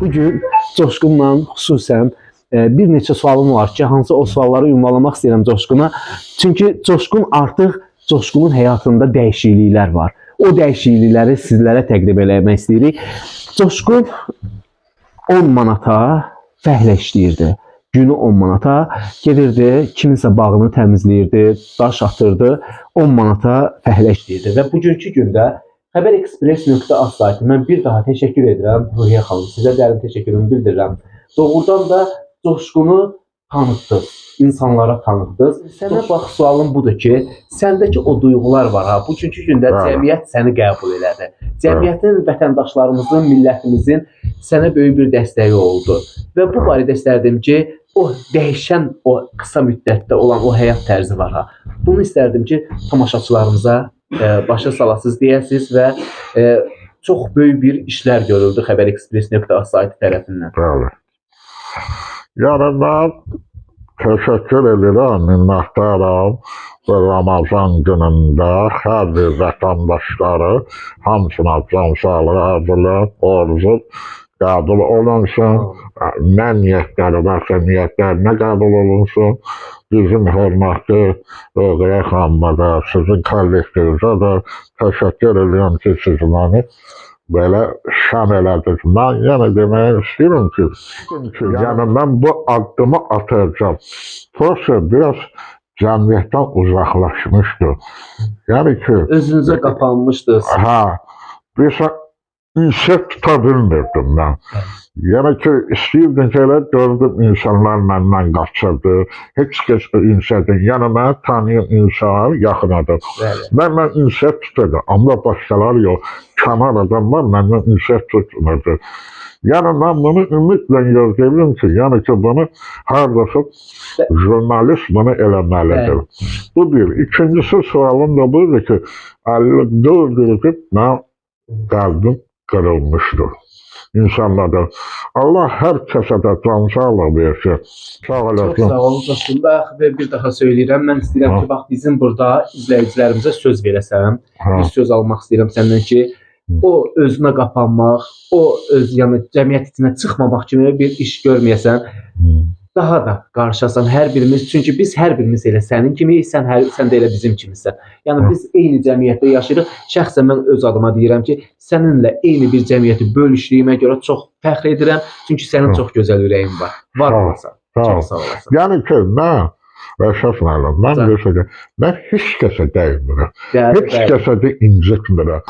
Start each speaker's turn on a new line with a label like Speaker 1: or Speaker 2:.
Speaker 1: Bu gün Coşqunla xüsusən bir neçə sualım var ki, hansı o sualları ünvanlamaq istəyirəm Coşquna. Çünki Coşqun artıq Coşqunun həyatında dəyişikliklər var. O dəyişiklikləri sizlərə təqdim eləmək istəyirik. Coşqun 10 manata fəhlə işləyirdi. Günü 10 manata gedirdi, kiminsə bağını təmizləyirdi, daş atırdı, 10 manata fəhlə işləyirdi və bugünkü gündə Xəbər-Ekspress.az saytı mən bir daha təşəkkür edirəm Ruhiyyə xanım, sizə dərin təşəkkürümü bildirirəm. Doğrudan da Coşqunu tanıtdınız, insanlara tanıtdınız. Sənə bax sualım budur ki, səndəki o duyğular var ha, bugünkü gündə cəmiyyət səni qəbul elədi. Cəmiyyətin, vətəndaşlarımızın, millətimizin sənə böyük bir dəstəyi oldu. Və bu barədə istərdim ki, o dəyişən, o qısa müddətdə olan o həyat tərzi var ha. Bunu istərdim ki, tamaşaçılarımıza başa salasız deyəsiz və çox böyük bir işlər görüldü Xəbər-Ekspress.az saytı tərəfindən.
Speaker 2: Bəli. Yəni mən təşəkkür edirəm, minnətdaram bu Ramazan günündə hər bir vətəndaşları hamısına can sağlığı arzulayıram, orucu qəbul olunsun. Nə niyyətləri varsa niyyətlərinə qəbul olunsun. Bizim hörmətli Röqəyə xanıma da, sizin kollektivizə də təşəkkür edirəm ki, siz məni belə şən elədiniz. Mən yenə demək istəyirəm ki, yəni mən bu addımı atacağam. Prosta biraz cəmiyyətdən uzaqlaşmışdı. Yəni ki,
Speaker 1: Özünüzə qapanmışdınız.
Speaker 2: hə, bir ünsiyyət tuta bilmirdim mən. Yəni ki, istəyirdim ki, elə gördüm insanlar məndən qaçırdı. Heç kəs ünsiyyətin, yəni məni tanıyan insanlar yaxın adam. Mənlə ünsiyyət tuturdu, amma başqaları yox. Kənar adamlar məndən ünsiyyət tutmurdu. Yəni mən bunu ümidlə gözləyirdim ki, yəni ki, bunu hardasa jurnalist bunu eləməlidir. Bu bir. İkincisi sualım da budur ki, 54 il ki, mən qəlbim qırılmışdır. İnsanlarda. Allah hər kəsə də can sağlığı versin. Sağ
Speaker 1: Çox
Speaker 2: olasın.
Speaker 1: sağ olun Coşqun. Bax və bir daha söyləyirəm. Mən istəyirəm ki, bax bizim burada izləyicilərimizə söz verəsən.
Speaker 2: Hə.
Speaker 1: Bir söz almaq istəyirəm səndən ki, o özünə qapanmaq, o öz yəni cəmiyyət içinə çıxmamaq kimi bir iş görməyəsən. Daha da qarşılasan hər birimiz, çünki biz hər birimiz elə sənin kimiyik, sən də elə bizim kimisən. Yəni biz eyni cəmiyyətdə yaşayırıq. Şəxsən mən öz adıma deyirəm ki, səninlə eyni bir cəmiyyəti bölüşdüyümə görə çox fəxr edirəm. Çünki sənin çox gözəl ürəyin var. Var olasan. Çox sağ olasan.
Speaker 2: Yəni ki, mən Rəşad müəllim, mən bir şey deyim, mən heç kəsə dəymirəm. Heç kəsə də incitmirəm.